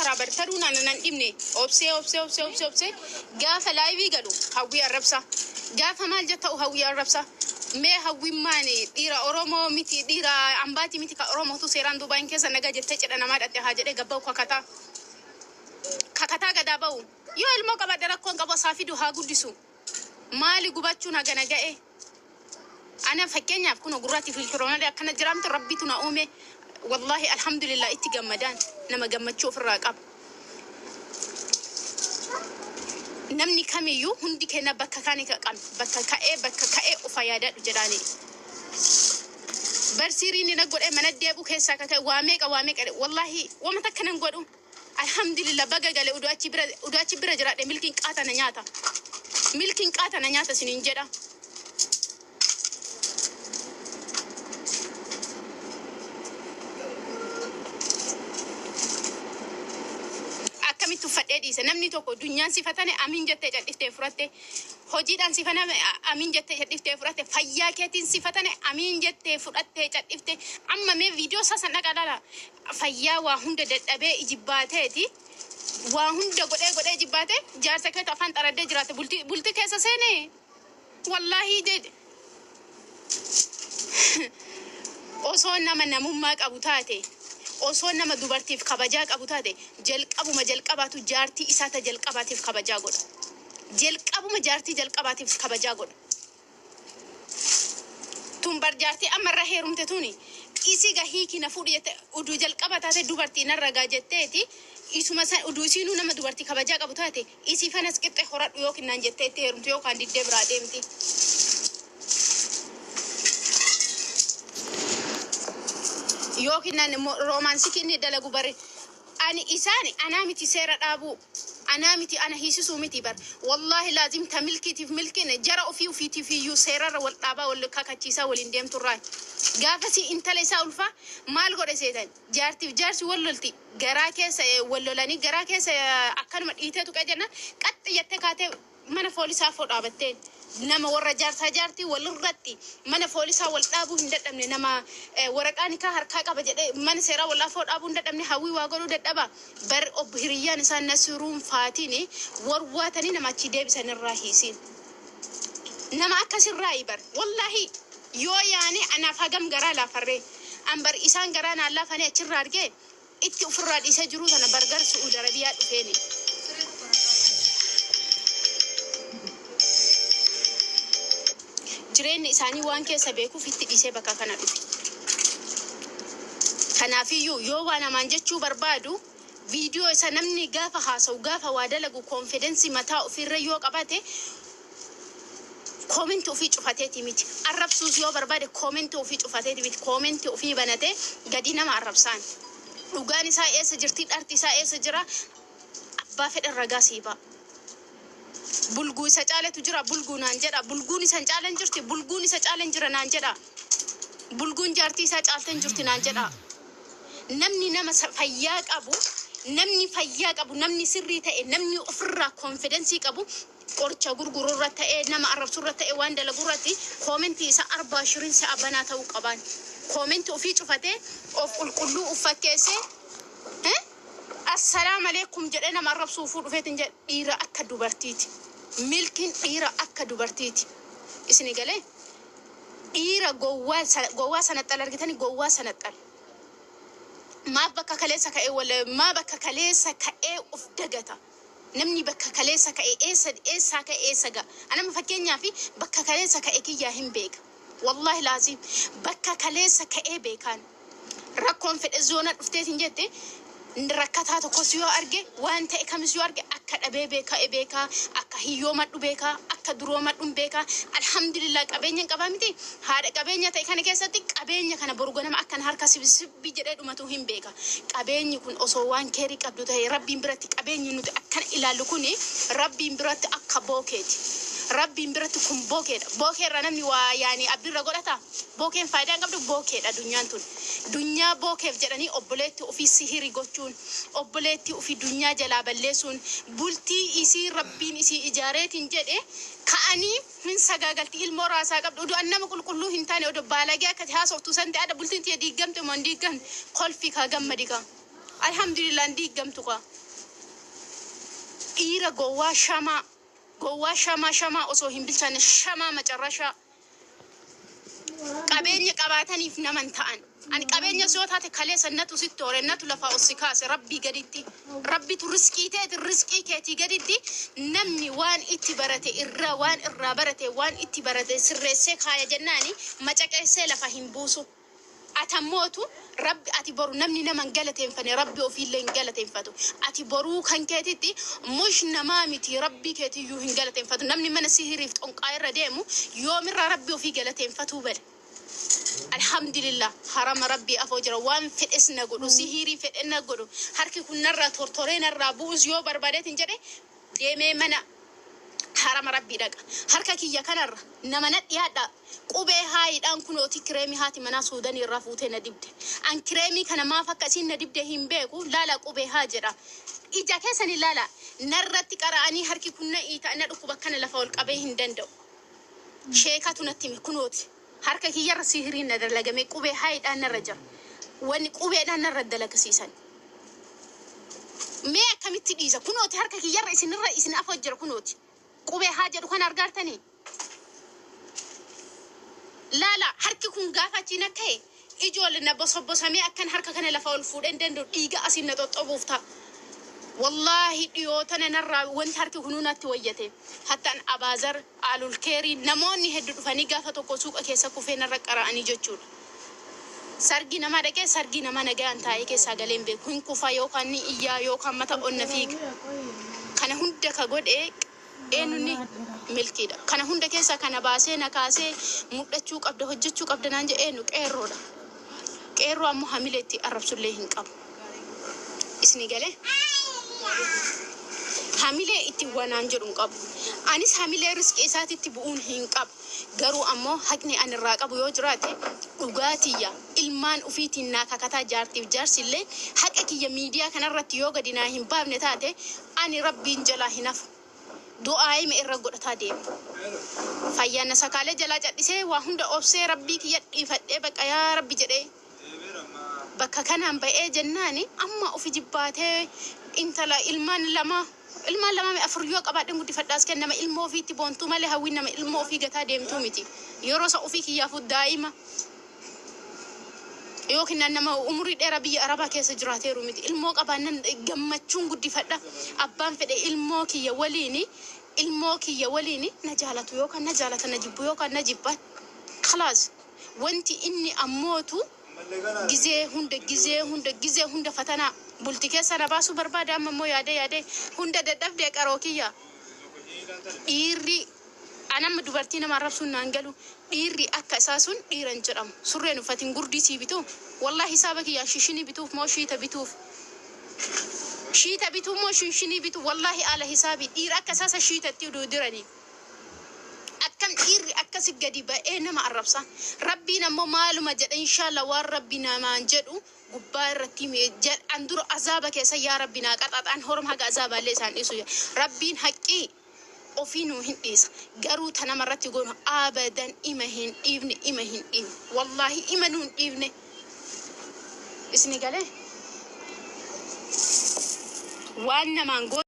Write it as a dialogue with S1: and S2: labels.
S1: Obsaa bar taruun ana nan dhibne. Obsee obsee obsee obsee obsee gaafa laayivii galu Hawwii arrabsa. Gaafa maal jetta'u Hawwii arrabsa. Mee Hawwiin maani dhiira Oromoo miti, dhiira ambaati miti, ka Oromootu seeraan Dubaayin keessa nagaa jettee cidha namaa dhaqxe haa jedhee gabba'u kakataa. Kakataa gadaa ba'u. Yoo ilmoo qabaadhe rakkoon qabu, asaa fidu, haa guddisu. Maali gubachuun hagana ga'e? Ana fakkeenyaaf kunoo gurraatti filtiroo malee akkana jiraamtu Rabbitu na uume. Wallaahi alhamdulillah, itti gammadaan nama gammachuu ofirraa qaba. Namni kamiyyuu hundi keenya bakka kaani qabna. Bakka ka'ee bakka ka'ee ofa yaadadhu jedhaani. Barsiiriin na godhee mana deebi'u keessaa akka ka'e waa meeqa waa meeqa, wallaahi wama takka nan godhu. Alhamdulillah, baga gale. Uduu achi bira jiraadhe milkiin qaata na nyaata. Milkiin qaata na nyaata isiniin jedha. Akkamitti uffadhee dhiise? Namni tokko dunyaan sifatane amiin jettee cadhiftee fudhatte, hojiidhaan sifaname amiin jettee cadhiftee fudhatte, fayyaa keetiin sifatane amiin jettee fudhattee cadhifte. Amma mee viidiyoo isaa san dhaqa laala. Fayyaa waa hunda dadhabee ijibbaateeti, waa hunda godhee godhee ijibbaate. Jaarsa keetu afaan xaraddee jiraate, bultii keessa seene. Wallaahi jedhe, osoo nama namummaa qabu taate, osoo nama dubartiif kabajaa qabu taate, jalqabuma jalqabaatu jaartii isaa ta jalqabaatiif kabajaa godha. Jalqabuma jaartii jalqabaatiif kabajaa godha. Tun bar jaartii amma irra heerumte tuni isi ga hiiki na fuudhi jette. Uduu jalqaba taate dubartii narra gaa jetteeti. Isuma san uduu isiinuu nama dubartii kabajaa qabu taate, isii fanas qixxe horadhu yookiin naan jettee itti heerumtu yookaan diddee biraa deemti. Yookiin naan roomaansii inni dalagu bari ani isaan anaa miti, seera dhaabuu anaa miti, ana hiisisuu miti bar. Wallaahi laazim ta milkiitiif milkiin jara ofii ofiitiif iyyuu seerarra wal dhaabaa, wal kakachiisaa waliin deemturraa. Gaafasii intala isaa ulfaa maal godhe seetan? Jaartiif jaarsi wal lolti, garaa keessa wal lolanii garaa keessa akkanuma dhiitee tuqee jennaan qaxxi jettee kaatee mana foolisaa afoo dhaabatteen. Nama warra jaarsaa jaartii walirratti mana foolisaa wal dhaabuu hin dadhabne, nama waraqaa nikaa harkaa qaba jedhee mana seeraa wal afoo dhaabuu hin dadhabne, Hawwii waa godhuu dadhaba bar. Obbo hiriyyaan isaa Nasiruun faatiin warwaatanii nama achii deebisan irraa hiisiin. Nama akkasirraayi bar. Wallaahi yoo yaane anaaf hagam garaa laafarree an bar. Isaan garaa naan laafanii achirraa argee itti ofirraa dhiisee jiruu tana bargar Su'uud Arabiyaa dhufeeni. Jireenya isaanii waan keessa beekuuf itti dhiisee bakka kana dhufe. Kanaafiyyuu yoo waa namaan jechuu barbaadu, viidiyoo isa namni gaafa haasa'u, gaafa waa dalagu, confidence mataa ofiirra yoo qabate comment ofii cufateeti miti. Arrabsuus yoo barbaade comment ofii cufateeti miti. Comment ofii banatee gadi nama arrabsaan. Dhugaan isaa eessa jirti? Dharti isaa eessa jira? Abbaa fedhan ragaa sii ba'a. Bulguu isa caaletu jira, bulguu naan jedha. Bulguun isa hin caalen jirti, bulguun isa caalen jira naan jedha. Bulguun jaartii isaa caalten jirti naan jedha. Namni nama fayyaa qabu, namni fayyaa qabu, namni sirrii ta'e, namni ofirraa confidence qabu, qoricha gurguruu irra ta'e, nama arrabsuu irra ta'e, waan dalagu irratti comment isaa arbaa shirin si'a banaa ta'uu qabaan. Comment ofii cufatee of qulqulluu uf fakkeessee, eh? Assalaam alaikum jedhee nama arrabsuufuu dhufeetiin jedhe. Dhiira akka dubartiiti. Milkiin dhiira akka dubartiiti. Isinii galee? Dhiira gowwaa gowwaa sanaxxal argitanii, gowwaa sanaxxal. Maaf bakka kaleessa ka'ee wal maa bakka kaleessa ka'ee of dagata? Namni bakka kaleessa ka'e eessa eessaa ka'e eessa ga'a? Anama fakkeenyaaf bakka kaleessa ka'e kiyyaa hin beeka. Wallaahi laazim bakka kaleessa ka'ee beekaan. Rakkoon fedhe zoona dhufteetiin jette, rakkataa tokkos yoo arge, waan ta'e kamis yoo arge, akka dhabee beeka'e beekaa, akka hiyyoomadhu beekaa, akka duroomadhuun beekaa. Alhamdulillah, qabeenya hin qabaa miti. Haadha qabeenya ta'e kana keessatti qabeenya kana boru ganama akkan harka sibsibbi jedhee dhumatu hin beeka. Qabeenyi kun osoo waan keerii qabdu ta'e, Rabbiin biratti qabeenyi nuti akkana ilaallu kun Rabbiin biratti akka bookeeti. Rabbiin biratti kun bookeedha. Bookeerra namni waa yaani abdiirra godhata. Bookeen faayidaa hin qabdu, bookeedha addunyaan tun. Dunyaa bookeef jedhanii obboleetti ofii sihiri gochuun, obboleettii ofii dunyaa jalaa balleessuun, bultii isii Rabbiin isii ijaareetiin jedhe ka'anii hin sagaagalti, ilmoo raasaa qabdu. Odoo an nama qulqulluu hin taane, odoo baalagee akkati haasoftu san ta'e, adha bultiin tiyya diiggamte moo hin diiggamne? Kolfi kaa, gammadi kaa. Alhamdulillah hin diiggamtu kaa. Dhiira gowwaa shamaa gowwaa shamaa shamaa osoo hin bilchaanne shamaa macarrashaa. Qabeenya qabaataniif nama hin ta'an. Ani qabeenyas yoo taate kaleessa natu sitti hore, natu lafaa ol si kaase Rabbii gaditti. Rabbitu risqii teeti, risqii keetii gaditti namni waan itti barate irraa waan irraa barate waan itti barate sirreessee kaaya jennaani macaqeessee lafa hin buusu. Ati ammootu Rabbi ati boru namni nama hin galateenfane Rabbi ofiillee hin galateenfatu. Ati boruu kan keetitti mush namaa miti Rabbii keetiyyuu hin galateenfatu. Namni mana sihiriif xonqaa irra deemu yoomirraa Rabbi ofii galateenfatuu bale. Alhamdulillah harama Rabbii afoo jira waan fedhes na godhu sihirii fedhe na godhu harki kun narraa tortoree narraa bu'us yoo barbaadeetiin jedhe deemee mana harama Rabbii dhaqa. Harka kiyya kanarra nama na dhiyaadha. Qubee haayiidhaan kunooti kireemii haati manaa Suudanii irraa fuutee na dibde. An kireemii kana maaf akka isiin na dibde hin beeku. Laala qubee haa jedha. Ija keessanii laala. Narratti qara'anii harki kun na iita na dhukkuba akkana lafa ol qabee hin danda'u. Sheekatu natti hime kunooti. Harka kiyyarra sihiriin na dalagame qubee haayiidhaan narra jira. Wanni qubeedhaan narra dalagasiisan. Mee akkamitti dhiisa? Kunooti harka kiyyarra isinirra isin afoo jira kunooti. Qubee haa jedhu kana argaartanii? Laala harki kun gaafa achiin akka ka'e ijoole na bosobbosamee akkan harka kana lafa ol fuudhee hin danda'u dhiiga asiin na xoxxobuuf ta'a. Wallaahi dhiyoo tana narraa wanti harki kunuu natti wayyate. Hattaan Abaazar, Aalulkeerii namoonni heddu dhufanii gaafa tokko suuqa keessa kufee narra qara'anii jechuudha. Sargii namaa dhaqee sargii namaa nagayaan taa'ee keessaa galee hin beeku. Hin kufa yookaan ni iyyaa yookaan mata onna fiiga. Kana hunda ka godhe eenyunni Milkiidha. Kana hunda keessaa kana baasee na kaasee mudhachuu qabda hojjechuu qabda naan jedhe eenyu Qeerroodha. Qeerroo ammoo hamilee itti arrabsullee hin qabu. Isinii galee? Hamilee itti wanaan jedhu hin qabu. Anis hamilee risqii isaatitti bu'uun hin qabu. Garuu ammoo haqni ani irraa qabu yoo jiraate dhugaa tiyya ilmaan ufiitiin naa kakataa jaartiif jaarsillee haqa kiyya miidiyaa kanarratti yoo gadi naa hin baafne taate ani Rabbiin jalaa hin hafu. Du'aa'ima irra godhataa deema. Fayyaan na sakaalee jalaa cadhisee waa hunda obsee Rabbii kiyya dhiifadhee bakka yaa Rabbi jedhee bakka kanaan ba'ee jennaani amma ofi jibbaatee intala ilmaan lama ilmaan lama afur yoo qabaadheen guddifadhaas kennama nama ilmoo ofiitti boontuu malee hawwiin nama ilmoo ofii gataa deemtuu miti. Yeroo isa ofii kiyyaafuu daa'ima yookiin nama umurii dheeraa biyya Arabaa keessa jiraateeru miti. Ilmoo qabaannan gammachuun guddifadha. Abbaan fedhe ilmoo kiyya waliini ilmoo kiyya waliini na jaalatu yookaan na jaalata na jibbu yookaan na jibban. Khalaas wanti inni ammootu gizee hunda gizee hunda gizee hunda fatanaa bulti keessa na baasuu barbaada amma immoo yaadee yaadee hunda dadhabdee qaroo kiyya. Dhiirri anamma dubartii nama arrabsuun naan galu dhiirri akka isaa sun dhiira hin jedhamu. Surreen uffatin gurdii sii bituu wallahi hisaaba kiyyaan shishinii bituuf moo shiita bituuf. Shiita bituu moo shinshinii bituu wallahi ala hisaabii dhiira akka isaa isa shiitatti uduu diranii. Akkam dhiirri akkasi gadi ba'ee nama arrabsa. Rabbiin ammoo maaluma jedha inshallah waan Rabbi namaan jedhu gubbaa irratti an dura azaaba keessa yaa Rabbi naa qaxaxaan horom haga azaabaallee isaan dhiisu jedha. Rabbiin haqqii ofii nuu hin dhiisa. Garuu ta nama irratti goonu abadan ima hin dhiifne ima hin dhiifne. Wallaahi ima nuu hin dhiifne. Isni galee? Waan namaan goonu.